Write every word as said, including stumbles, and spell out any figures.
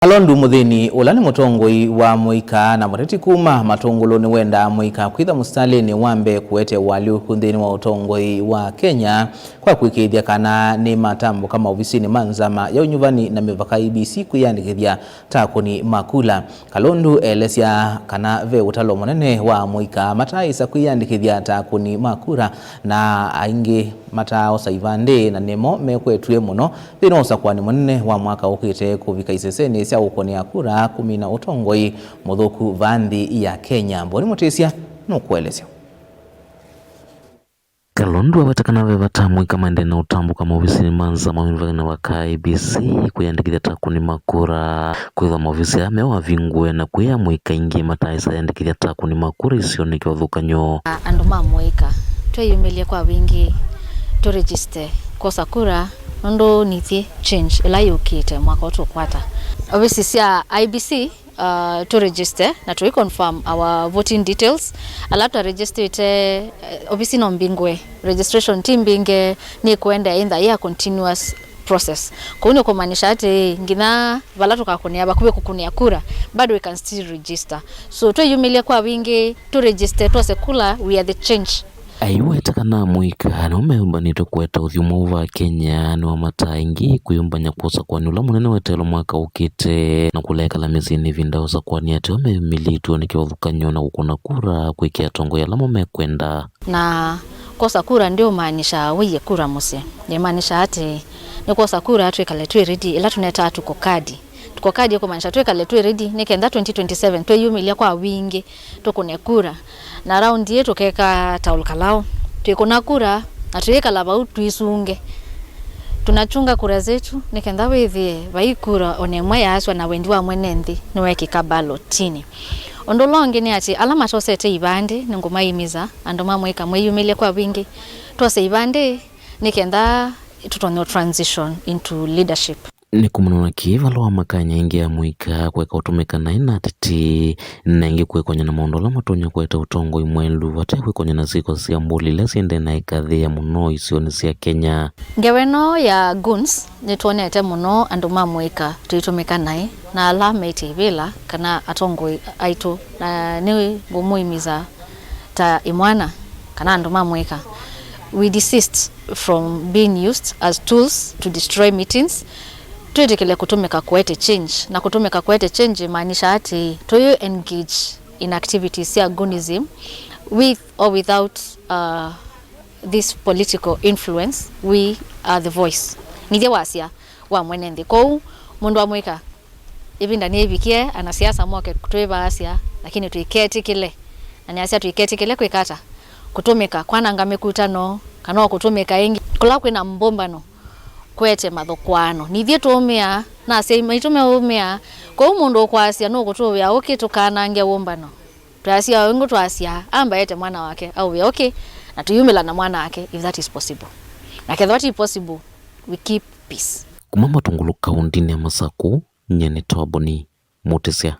Kalondu Mũthĩni, ũla nĩ mũtongoi wa mũika na mũteti kuma Matũngũlũ, nĩwendaa mũika kwĩtha mũsitalĩnĩ wa mbee kũete ũalyũku nthĩnĩ wa ũtongoi wa Kenya kwa kũĩkĩĩthya kana nĩmatambũka maovisinĩ ma Nzama ya Ũnyuvani na Mĩvaka, I E B C, kwĩyandĩkĩthya ta akũni ma kula. Kalondu elesya kana ve ũtalo mũnene wa mũika mataaĩsa kwĩyandĩkĩthya ta akũni ma kura, na aingĩ mataaosa ivandĩ, na nĩmo mekwetw'e mũno nthĩnĩ wa ũsakũani mũnene wa mwaka ũkĩte kũvika isesenĩ sya ũkũnĩa kura kũmina ũtongoi mũthũku vaa nthĩ ya Kenya. Mboni Mũtĩsya nũkũelesya. Kalondu aweta kana ve vata mũika maendee na ũtambũka maovisinĩ ma Nzama ya Ũnyuvani na Mĩvaka, I E B C, kwĩyandĩkĩthya ta akũni ma kura. Kwĩthwa maovisi aa meũvingũe na kwĩa mũika aingĩ mataaĩsa yĩandĩkĩthya ta akũni ma kura isionĩ kĩvathũkany'o. Andũ ma mũika, twĩyumĩlye kwa wingĩ tũ register kwosa kura, nũndũ nĩthyĩ change ĩla yũkĩte mwaka ũũ tũkwata. Ovisi sya I E B C, uh, tũ register na tũi confirm our voting details. Ala twa registerĩte, eh, ovisi no mbingũe, registration ti mbinge, nĩ kũendeea in the year continuous process. Kũu nĩ kũmaanisha atĩ nginya vala tũkakũnĩa, vakuvĩ kũkũnĩa kura, bado we can still register. So twĩyumĩlye kwa wingĩ tũ register twose kula, we are the change. Aiweta kana amũika nĩmo meyũmbanĩtwe kũeta ũthyũ mwaũ vaa Kenya nĩwamataa aingĩ kwĩyũmbany'a kwa ũsakũani ũla mũnene weteelwe mwaka ũkĩte, na kũla ekala mĩsyĩnĩ ĩvinda ya ũsakũani ateo meyũmĩlĩtw'e nĩ kĩvathũkany'o na kũkũna kura kwĩkĩa atongoi ala mo mekwenda. Na kwosa kura ndĩũmaanisha wĩie kura mũsyĩ. Yĩmaanisha atĩ nĩ kwosa kura twĩkale twĩ ready, ĩla tũnetaa tuko kadi. Tuko kadi ĩkũmaanisha twĩkale twĩ ready nĩ kenda twenty twenty-seven twĩyumĩlya kwa wingĩ tũkũne kura. Na raundi ĩĩ tũkeka ta ũlkalao, twĩkũna kura na twĩĩkala vau tũisunge. Tunachunga kura zetu nĩ kenda wĩthĩe vai kura o na ĩmwe yaaswa na wendi wa mwene nthĩ nĩwekĩka balotini. Ũndũ ũla ũngĩ nĩ atĩ ala matosete ivandĩ nĩngũmaimiza andũ ma mũika mwĩyumĩlye kwa wingĩ twose ivandĩ nĩ kenda tũtonye transition into leadership. Nĩ kũmana na kĩĩ vala wa makanya aingĩ amũika kũeka ũtũmĩka naĩ na ateti, na ĩngĩ kwĩkony'a na maũndũ ala matonya kũeta ũtongoi mwaĩlu vate kwĩkony'a na syĩko sya mbũli ila syendee na ĩkathĩĩa mũno isionĩ sya Kenya. Ngewa ĩno ya goons nĩtwonete mũno andũ ma mũika tũitũmĩka naĩ na ala meĩtye ivĩla kana atongoi aitũ, na nĩ ngũmũimiza ta ĩmwana kana andũ ma mũika, we desist from being used as tools to destroy meetings. Twĩtĩkĩle kũtũmĩka kũete change, na kũtũmĩka kũete change ĩmaanisha atĩ tũyũ engage in activities sya goonism with or without, uh, this political influence. We are the voice. Nithyĩ wasya wa mwene nthĩ. Kwoou mũndũ wa mũika ĩvinda nĩyĩvikie anasiasa moke twĩvaasya, lakini tũiketĩkĩle, na nĩasya tũiketĩkĩle kwĩka ata? Kũtũmĩka kwananga mĩkutano, kana o kũtũmĩka ĩngĩ kũla kwĩna mbũmbano, kwete mathũkũano. Nithyĩ tũũmĩa, na asyai maitũ meũmĩa. Kwoou mũndũ ũkwasya nũkũtũvĩa ũkĩ tũkanange wũmbano, twasya o ĩngĩ twasya amba ete mwana wake aũvĩa ũkĩ, na tũyumĩla na mwana wake if that is possible. Na kethĩwa ti possible, we keep peace. Kuma Matũngũlũ kaũndĩnĩ ya Masakũ, nyie nĩ Toboni Mũtĩsya.